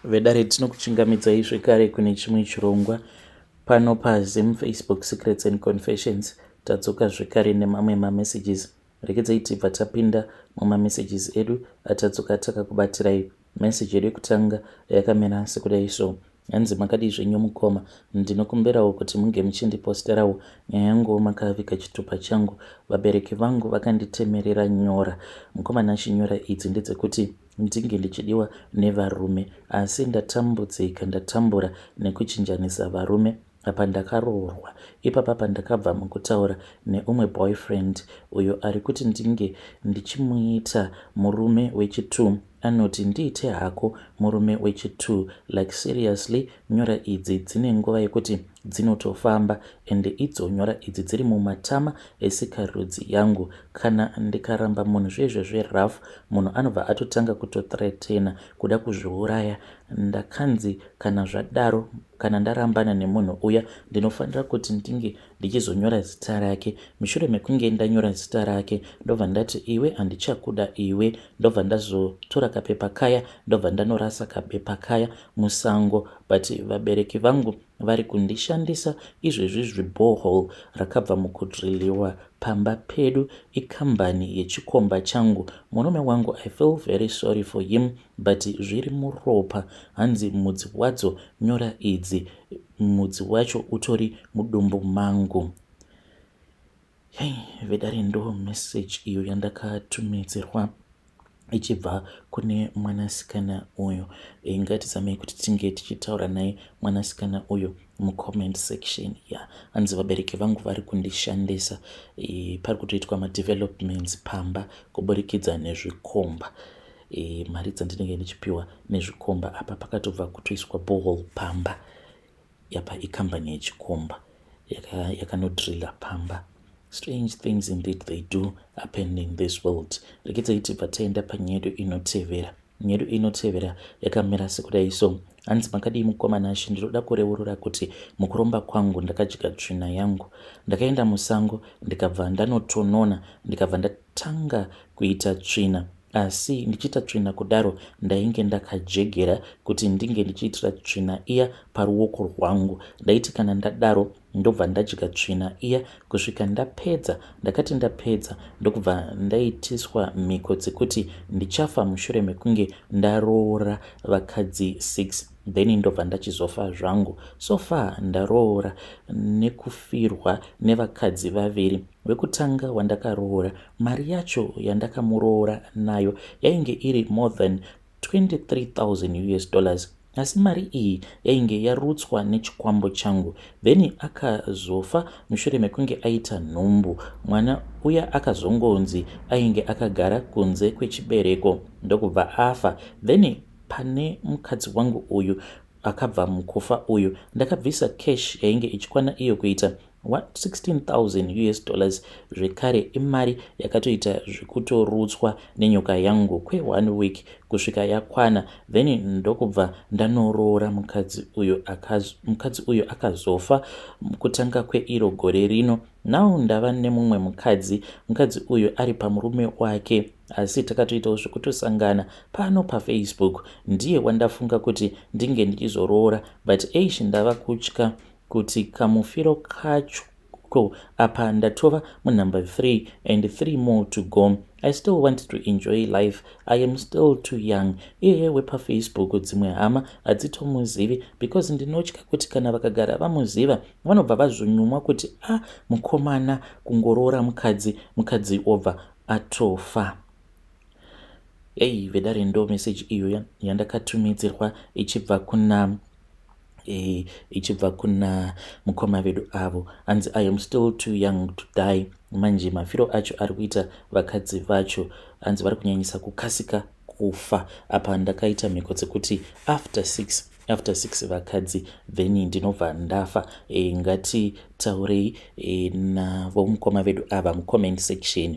Vedare, tinokuchingamidzai zvekare kune chimwe chirongwa pano paZim Facebook Secrets and Confessions. Tadzoka zvekare nemamwe mamessages. Regedzai tibva tapinda mumamessages edu atadzoka takakubatirai. Message yedu yekutanga yakamira sekudai so. Hanzi, "Makadii zvenyu mukoma? Ndinokumbirawo kuti munge muchindiposterawo nyaya yangu makaviga chitupa changu. Vabereki vangu vakanditemerera nyora. Mukoma Nashe, nyora idzi ndedzekuti ndinge ndichidiwa nevarume, asi ndatambudzika, ndatambura nekuchinjanisa varume. Apa ndakaroorwa. Ipapa pandakabva mukutaura neumwe boyfriend uyo ari kuti ndinge ndichimuita murume wechi2. Anoti ndiite hako murume wechi2. Like, seriously, nyora idzi dzine nguva yekuti dzinotofamba, ende idzo nyora idzi dziri mumatama esikarudzi yangu. Kana ndikaramba munhu zvezvo zverough, munhu anobva atotanga kutothreatena kuda kuzviuraya. Ndakanzi kana zvadaro, kana ndarambana nemunhu uya, ndinofanira kuti ndinge ndichizonyora zita rake. Mushure mekunge ndanyora zita rake, ndobva ndati, 'Iwe, handichakuda iwe.' Ndobva ndazotora kapepa kaya, ndobva ndanorasa kapepa kaya musango. But vabereki vangu vari kundishandisa izvezvi. Zviborehole rakabva mukudriliwa pamba pedu ikambani yechikomba changu, murume wangu. I feel very sorry for him, but zviri muropa. Hanzi mudzi wadzo nyora idzi, mudzi wacho utori mudumbu mangu." Hei, vedare, ndo message iyo yandakatumidzirwa ichibva kune mwanasikana uyu. Ngatizamei kuti tinge tichitaura naye mwanasikana uyu mucomment section. Ya, hanzi vabereki vangu vari kundishandisa. Pari kutoitwa madevelopments pamba kuburikidza nezvikomba, mari dzandinenge ndichipiwa nezvikomba. Apa pakatobva kutoiswa borehole pamba yapa, ikambani yechikomba yakanodrilla pamba. Strange things indeed, they do happen in this world. Rekedzai tibva taenda panyaya yedu inotevera. Nyaya yedu inotevera yakamira sekudai so. Hanzi, "Makadii mukoma Nashe? Ndinoda kureurura kuti mukuromba kwangu ndakadya tsvina yangu. Ndakaenda musango, ndikabva ndanotonona, ndikabva ndatanga kuita tsvina. Asi ndichiita tsvina kudaro, ndainge ndakajegera kuti ndinge ndichiitira tsvina iya paruoko rwangu. Ndaiti kana ndadaro, ndobva ndadya tsvina iya kusvika ndapedza. Ndakati ndapedza, ndokubva ndaitiswa mhiko dzekuti ndichafa mushure mekunge ndaroora vakadzi 6, then ndobva ndachizofa zvangu. So far ndaroora nekufirwa nevakadzi vaviri. Wekutanga wandakaroora, mari yacho yandakamuroora nayo yainge iri more than 23,000 US dollars, asi mari iyi yainge yarutswa nechikwambo changu. Then akazofa mushure mekunge aita nhumbu. Mwana uya akazongonzi ainge akagara kunze kwechibereko, ndokubva afa. Then pane mukadzi wangu uyu akabva mukufa uyu, ndakabvisa cash yainge ichikwana iyo kuita 16,000 US dollars. Zvekare imari yakatoita zvekutorutswa nenyoka yangu kwe1 week kusvika yakwana. Then ndokubva ndanoroora mukadzi uyu. Mukadzi uyu akazofa kutanga kweiro gore rino. Now ndava nemumwe mukadzi. Mukadzi uyu ari pamurume wake, asi takatoitawo zvekutosangana pano paFacebook. Ndiye wandafunga kuti ndinge ndichizoroora, but eish, ndava kutya kuti kamufiro kacho. Apa ndatova munumber 3 and 3 more to go. I still want to enjoy life. I am still too young. Iyeye wepaFacebook, dzimwe hama hadzitomuzivi because ndinotya kuti kana vakagara vamuziva, vanobva vazonyumwa kuti a ah, mukomana kungoroora mukadzi, mukadzi obva atofa." Ei, vedare, ndo meseji iyo yandakatumidzirwa ichibva kuna mukoma vedu avo. Hanzi, "I am still too young to die." Manje mafiro acho ari kuita vakadzi vacho, hanzi vari kunyanyisa kukasika kufa. Apa ndakaita mhiko dzekuti after six vakadzi, then ndinobva ndafa. Ngatitaurei navo mukoma vedu ava mucomment section.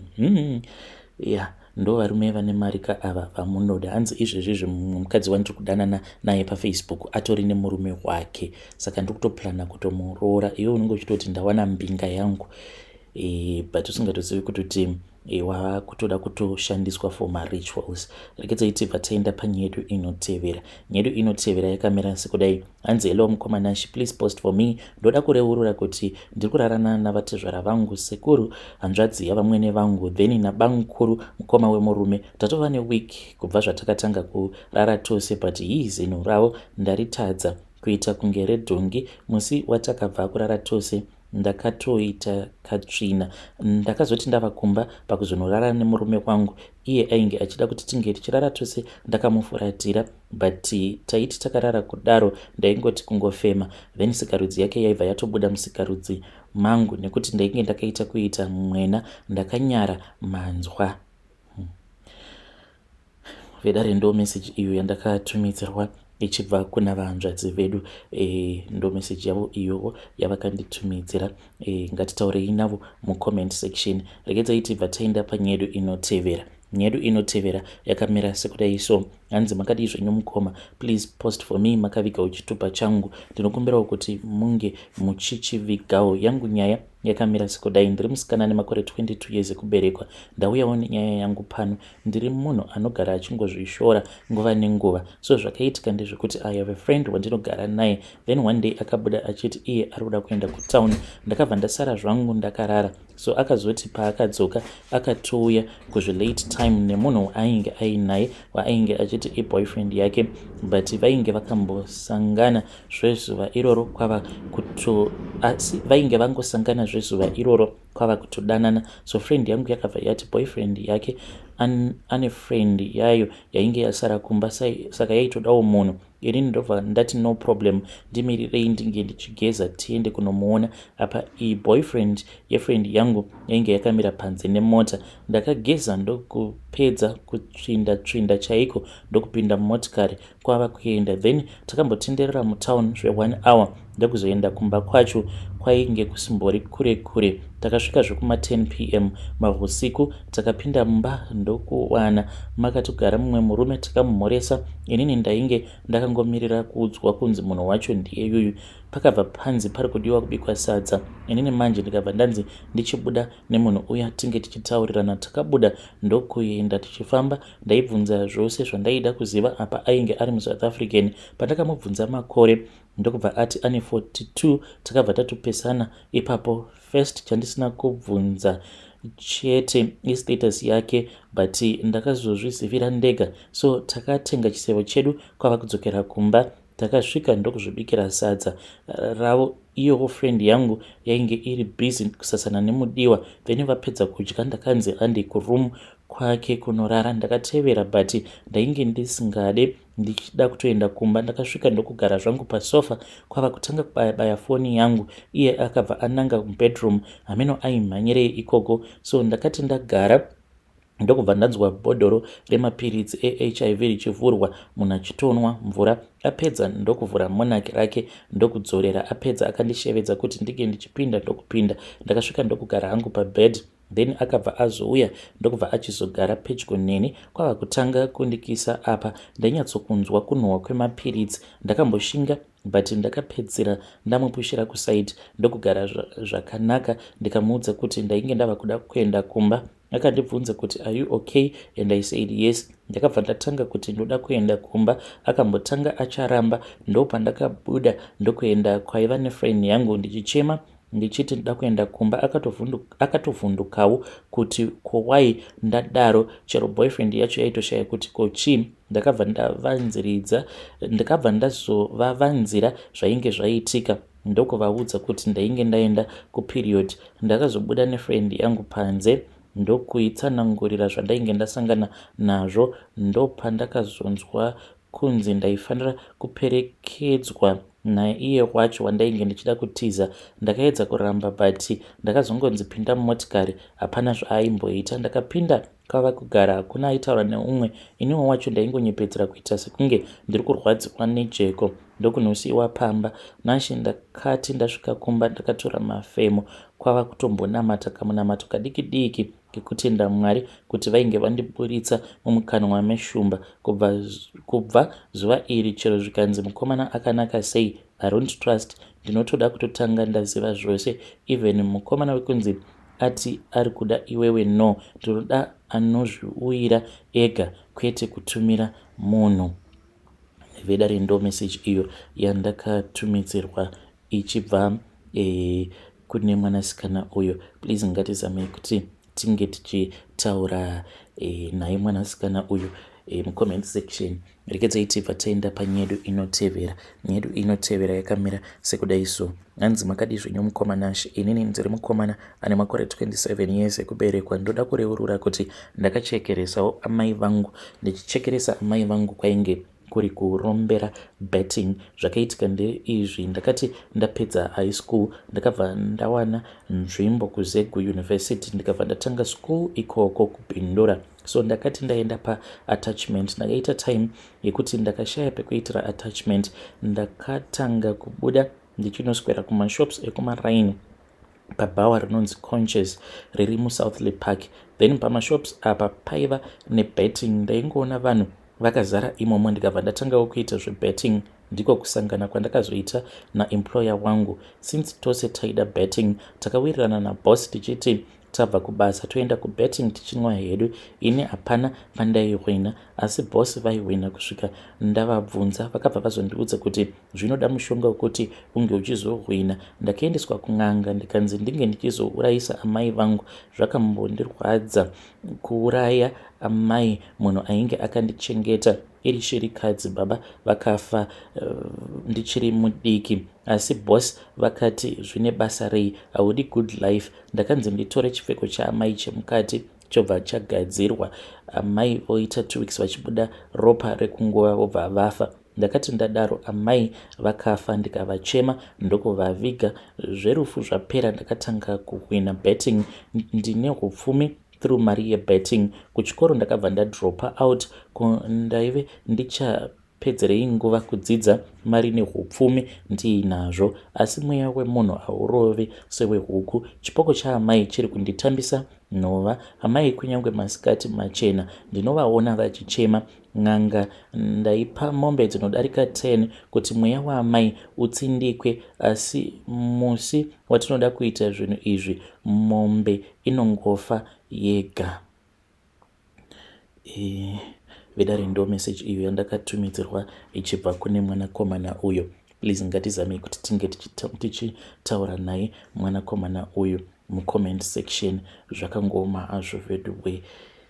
Yeah, ndo varume vane mari ka ava vamunoda. Hanzi izvezvizvi mukadzi wandiri kudanana naye paFacebook atori nemurume wake, saka ndiri kutoplana kutomuroora. Iwe unenge uchitoti ndawana mbinga yangu. But usingatozivi kuti wava kutoda kutoshandiswa for marituals. Regedzai tibva taenda panyaya yedu inotevera. Nyaya yedu inotevera yakamira sekudai. Hanzi, "Hello mukoma Nashi, please post for me. Ndoda kureurura kuti ndiri kurarana navatezvara vangu, sekuru hanzvadzi yavamwene vangu, then nabamukuru mukoma wemurume. Tatova neweek kubva zvatakatanga kurara tose, but hii, zino ravo ndaritadza kuita kunge redhongi. Musi watakabva kurara tose ndakatoita katsvina. Ndakazoti ndava kumba pakuzonorara nemurume wangu, iye ainge achida kuti tinge tichirara tose. Ndakamufuratira, but taiti takarara kudaro ndaingoti kungofema, then sikarudzi yake yaibva yatobuda musikarudzi mangu nekuti ndainge ndakaita kuita mwena. Ndakanyara manzwa." Vedare, ndo meseji iyo yandakatumidzirwa ichibva kuna vahanzvadzi vedu. Ndo meseji yavo iyowo yavakanditumidzira. Ngatitaurei navo mucomment section. Regedzai tibva taenda panyaya yedu inotevera. Nyaya yedu inotevera yakamira sekudai so. Hanzi, "Makadii zvenyu mukoma? Please post for me. Makavigawo chitupa changu, ndinokumbirawo kuti munge muchichivigawo. Yangu nyaya yakamira sekudai. Ndiri musikana nemakore 22 years ekuberekwa. Ndauyawo nenyaya yangu pano. Ndiri munhu anogara achingozvishora nguva nenguva. So zvakaitika ndezvekuti I have a friend wandinogara naye. Then one day akabuda achiti iye ari kuda kuenda kutown. Ndakabva ndasara zvangu ndakarara. So akazoti paakadzoka akatouya kuzvilate time nemunhu waainge ainaye, waainge achiti iboyfriend yake, but vainge vakambosangana zvezuva iroro kwava kuto asi vainge vangosangana zvezuva iroro kwava kutodanana. So friend yangu yakabva yati boyfriend yake ane friend yayo yainge yasara kumba, saka yaitodawo munhu. Inini ndobva ndati no problem, ndimirirei ndinge ndichigeza tiende kunomuona. Apa iyi boyfriend yefriend yangu yainge yakamira panze nemota. Ndakageza ndokupedza kutsvinda tsvinda chaiko, ndokupinda mumotikari kwava kuenda. Then takambotenderera mutown zve1 hour, ndokuzoenda kumba kwacho. Kwainge kusimbori kure kure. Takasvika zvekuma10 p.m. mahusiku. Takapinda mumba ndokuwana makatogara mumwe murume. Takamumhoresa. Inini ndainge ndakangomirira kuudzwa kunzi munhu wacho ndiye yuyu. Pakabva panzi pari kudiwa kubikwa sadza. Inini manje ndikabva ndanzi ndichibuda nemunhu uya tinge tichitaurirana. Takabuda ndokuenda. Tichifamba ndaibvunza zvose zvandaida kuziva. Apa ainge ari muSouth African. Pandakamubvunza makore, ndokubva ati ane 42. Takabva tatopesana ipapo. First chandisina kubvunza chete istatus yake, but ndakazozvizivira ndega. So takatenga chisevo chedu kwava kudzokera kumba. Takasvika ndokuzvibikira sadza ravo. Iyowo friend yangu yainge iri busy kusasana nemudiwa. Then vapedza kudya, ndakanzi handi kuroom kwake kunorara. Ndakatevera, but ndainge ndisingade, ndichida kutoenda kumba. Ndakasvika ndokugara zvangu pasofa kwava kutanga kubaya-baya foni yangu. Iye akabva ananga mubedroom, hameno aimhanyirei ikoko. So ndakati ndagara, ndokubva ndanzwa bhodhoro remapiritsi eHIV richivhurwa, munhu achitonwa mvura. Apedza ndokuvhura monaki rake ndokudzorera. Apedza akandishevedza kuti ndinge ndichipinda, ndokupinda. Ndakasvika ndokugara hangu pabed. Then akabva azouya ndokubva achizogara pedyo neni kwava kutanga kundikisa. Apa ndainyatsokunzwa kunhuhwa kwemapiritsi. Ndakamboshinga, but ndakapedzera ndamupushira kuside ndokugara zvakanaka. Ndikamuudza kuti ndainge ndava kuda kuenda kumba. Akandibvunza kuti, "Are you okay?" And I said yes. Ndakabva ndatanga kuti ndoda kuenda kumba. Akambotanga acharamba. Ndopandakabuda ndokuenda kwaiva nefriend yangu ndichichema ndichiti ndoda kuenda kumba. Akatovhundukawo kuti kowai ndadaro. Chero boyfriend yacho yaitoshaya kuti kochii. Ndakabva ndavanziridza, ndakabva ndazovavanzira zvainge zvaitika, ndokuvaudza kuti ndainge ndaenda kuperiod. Ndakazobuda nefriend yangu panze ndokuitsanangurira zvandainge ndasangana nazvo. Ndopandakazonzwa kunzi ndaifanira kuperekedzwa naiye wacho wandainge ndichida kutiza. Ndakaedza kuramba, but ndakazongonzi pinda mumotikari. Hapana zvaaimboita. Ndakapinda kwava kugara. Hakuna aitaura neumwe. Iniwo wacho ndaingonyepedzera kuita sekunge ndiri kurwadziwa nejeko, ndokunosiyiwa pamba. Nashe, ndakati ndasvika kumba ndakatora mafemo kwava kutombonamata kamunamato kadiki diki kekutenda Mwari kuti vainge vandiburitsa mumukanwa meshumba. Kubva zuva iri, chero zvikanzi mukomana akanaka sei, I don't trust. Ndinotoda kutotanga ndaziva zvose, even mukomana wekunzi ati ari kuda iwewe no ndinoda anozviuyira ega kwete kutumira munhu. Vedare ndo message iyo yandakatumidzirwa ichibva e, kune mwanasikana uyo. Please ngatizamei kuti tinge tichitaura e, naye mwanasikana uyu e, mucomment section. Rekedzai tibva taenda panyedu inotevera. Nyedu inotevera yakamira sekudai so. Hanzi makadii zvenyu mukoma Nash, inini ndiri mukomana ane makore 27 years ekuberekwa. Ndoda kureurura kuti ndakachekeresawo amai vangu. Ndichichekeresa amai vangu kwainge kuri kurombera betting. Zvakaitika ndeizvi, ndakati ndapedza high school ndakabva ndawana nzvimbo kuZegu University, ndikabva ndatanga school ikoko kuBindura. So ndakati ndaenda paattachment, ndakaita time yekuti ndakashaya pekuitira attachment. Ndakatanga kubuda ndichinoswera kumashops ekumaraini pabhawa rinonzi Conches riri muSouthlea Park. Then pamashops apa paiva nebetting, ndaingoona vanhu vakazara imomo, ndikabva ndatangawo kuita zvebetting. Ndiko kusangana kwandakazoita naemployer wangu. Since tose taida betting, takawirirana naboss tichiti tabva kubasa toenda kubetting tichinwa hedu. Ini hapana pandaihwina, asi boss vaihwina kusvika ndavabvunza, vakabva vazondiudza kuti zvinoda mushonga wekuti unge uchizohwina. Ndakaendeswa kun'anga ndikanzi ndinge ndichizourayisa amai vangu. Zvakambondirwadza kuuraya amai, munhu ainge akandichengeta iri shirikadzi. Baba vakafa ndichiri mudiki, asi boss vakati zvine basa rei, haudi good life. Ndakanzi nditore chipfeko chaamai chemukati chobva chagadzirwa, amai voita 2 weeks vachibuda ropa rekunguva, vobva vafa. Ndakati ndadaro amai vakafa, ndikavachema ndokuvaviga. Zverufu zvapera, ndakatanga kuhwina betting, ndine upfumi through mari yebetting. Kuchikoro ndakabva ndadropa out, ndaive ndichapedzerei nguva kudzidza mari neupfumi ndiinazvo? Asi mweya wemunhu haurovi sewehuku. Chipoko chaamai chiri kunditambisa nhova. Amai kunyange masikati machena ndinovaona vachichema. N'anga ndaipa mombe dzinodarika 10 kuti mweya waamai utsindikwe, asi musi watinoda kuita zvinhu izvi mombe inongofa yega. Vedare, ndo message iyo yandakatumidzirwa ichibva kune mwanakomana uyo. Please ngatizamei kuti tinge tichitaura naye mwanakomana uyu mucomment section. Zvakangoma hazvo veduwe.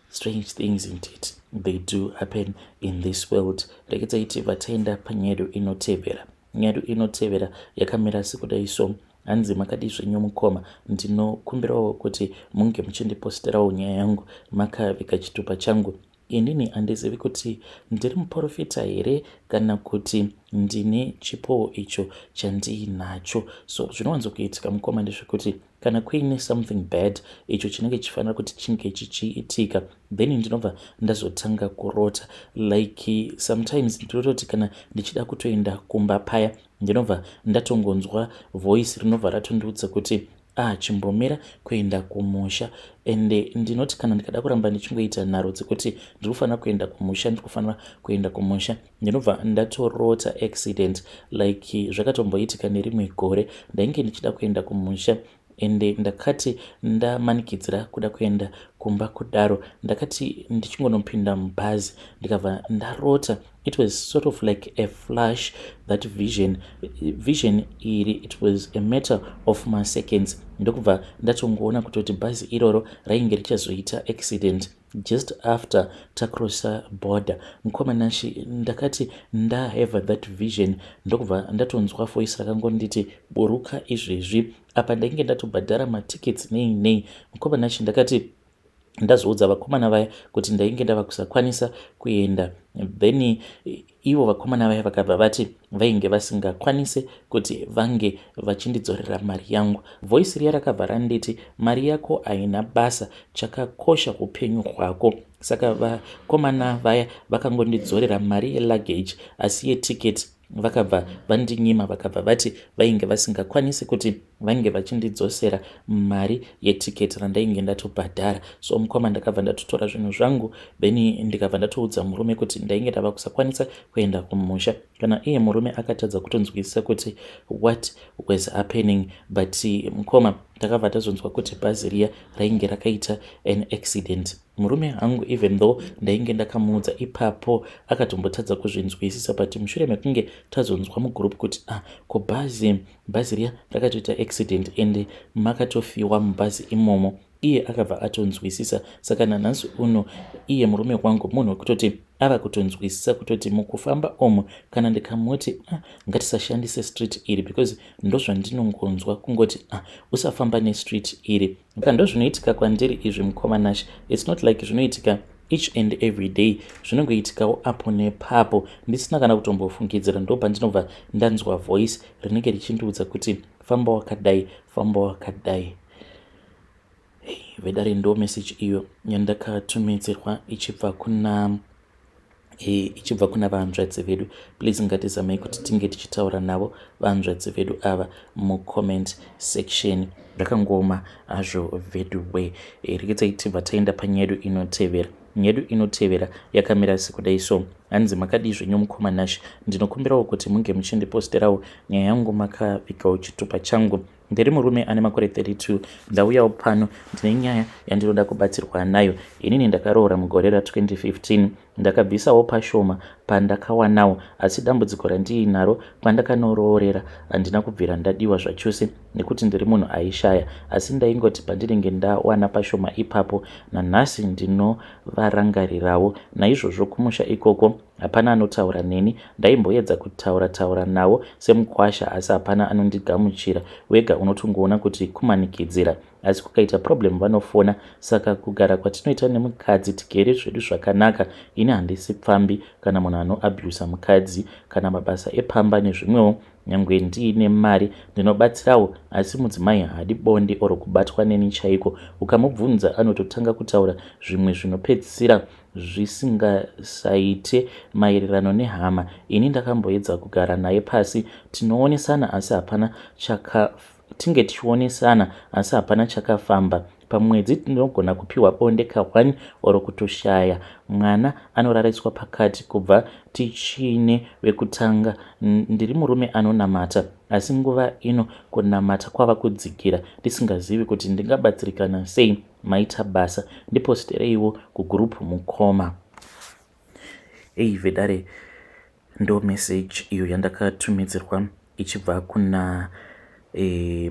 Strange things indeed, they do happen in this world. Rekedzai tibva taenda panyedu inotevera. Nyedu inotevera yakamira sekudai so. Hanzi makadii zvenyu mukoma, ndinokumbirawo kuti munge muchindiposterawo nyaya yangu makavika chitupa changu. Inini handizivi kuti ndiri muprofita here kana kuti ndine chipowo icho chandiinacho. So zvinowanzokuitika mukoma ndezvekuti kana kuine something bad icho chinenge chichifanira kuti chinge chichiitika, then ndinobva ndazotanga kurota. Like sometimes ndinototi kana ndichida kutoenda kumba paya, ndinobva ndatongonzwa voice rinobva ratondiudza kuti, "Ah, chimbomira kuenda kumusha." Ende ndinoti kana ndikada kuramba ndichingoita nharo dzekuti ndiri kufanira kuenda kumusha, ndiri kufanira kuenda kumusha, ndinobva ndatorota accident. Like zvakatomboitika nerimwe gore, ndainge ndichida kuenda kumusha, ende ndakati ndamanikidzira kuda kuenda kumba kudaro, ndakati ndichingonopinda mubhazi ndikabva ndarota. It was sort of like a flash, that vision. Vision iri, it was a matter of maseconds, ndokubva ndatongoona kutoti bhazi iroro rainge richazoita accident just after tacrossa border. Mukoma Nashi, ndakati ndahave that vision, ndokubva ndatonzwa voice rakangonditi, "Buruka izvezvi." Apa ndainge ndatobhadhara matickets nei nei. Mukoma Nashi, ndakati ndazoudza vakomana vaya kuti ndainge ndava kusakwanisa kuenda, then ivo vakomana vaya vakabva vati vainge vasingakwanise kuti vange vachindidzorera mari yangu. Voice riya rakabva randiti, "Mari yako haina basa, chakakosha upenyu hwako." Saka vakomana vaya vakangondidzorera mari yeluggage, asi yeticket vakabva vandinyima, vakabva vati vainge vasingakwanisi kuti Vainge vachindidzosera mari yeticket randainge ndatobhadhara. So mukoma, ndakabva ndatotora zvinhu zvangu, then ndikabva ndatoudza murume kuti ndainge ndava kusakwanisa kuenda kumusha. Kana iye murume akatadza kutonzwisisa kuti what was happening. But mukoma, takabva tazonzwa kuti bhazi riya rainge rakaita an accident. Murume hangu, even though ndainge ndakamuudza ipapo, akatombotadza kuzvinzwisisa. But mushure mekunge tazonzwa mugroup kuti, ah, ko bhazi riya rakatoita accident and makatofiwa mubhazi imomo, iye akabva atonzwisisa. Saka nanhasi uno iye murume wangu munhu wekutoti ava kutonzwisisa kutoti mukufamba omo, kana ndikamuti, "Ah, ngatisashandise street iri," because ndozvandinongonzwa kungoti, "Ah, usafamba nestreet iri." Saka ndozvinoitika kwandiri izvi, mukoma Nash. It's not like zvinoitika each and every day, zvinongoitikawo apo nepapo ndisina kana kutombofungidzira. Ndo pandinobva ndanzwa voice rinenge richindiudza kuti famba wakadai, famba wakadai. Vedare, ndo message iyo yandakatumidzirwa ichibva kuna vahanzvadzi vedu. Please, ngatizamei kuti tinge tichitaura navo vahanzvadzi vedu ava mucomment section. Zvakangoma hazvo veduwe. Rekedzai tibva taenda panyaya yedu inotevera. Nyaya yedu inotevera yakamira sekudai. So hanzi, "Makadii zvenyu mukoma Nash? Ndinokumbirawo kuti munge muchindiposterawo nyaya yangu makavigawo chitupa changu. Ndiri murume ane makore 32. Ndauyawo pano, ndine nyaya yandinoda kubatsirwa nayo. Inini ndakaroora mugore ra2015. Ndakabvisawo pashoma pandakawanawo, asi dambudziko randiinaro, kwandakanooroorera handina kubvira ndadiwa zvachose nekuti ndiri munhu aishaya. Asi ndaingoti pandinenge ndawana pashoma ipapo, nanhasi ndinovarangarirawo. Naizvozvo kumusha ikoko hapana anotaura neni. Ndaimboedza kutaura taura navo semukwasha, asi hapana anondigamuchira. Wega unotongoona kuti kumanikidzira, asi kukaita problem vanofona. Saka kugara kwatinoita nemukadzi, tigere zvedu zvakanaka. Ini handisi pfambi kana munhu anoabhusa mukadzi, kana mabasa epamba nezvimwewo. Nyange ndiine mari ndinobatsirawo, asi mudzimai haadi bonde or kubatwa neni chaiko. Ukamubvunza anototanga kutaura zvimwe zvinopedzisira zvisingasaite maererano nehama. Ini ndakamboedza kugara naye pasi, tinoonesana, asi hapana chaka tinge tichionesana, asi hapana chakafamba. Pamwedzi tinogona kupiwa bonde ka1 or kutoshaya. Mwana anorariswa pakati kubva tichine vekutanga. Ndiri murume anonamata, asi nguva ino kunamata kwava kudzikira, ndisingazivi kuti ndingabatsirikana sei. Maita basa, ndipostereiwo kugroup mukoma." Ei vedare, ndo message iyo yandakatumidzirwa ichibva kuna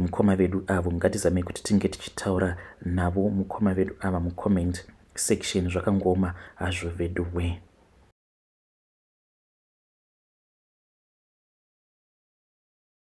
mukoma vedu avo. Ngatizamei kuti tinge tichitaura navo mukoma vedu ava mucomment section. Zvakangoma hazvo vedu we.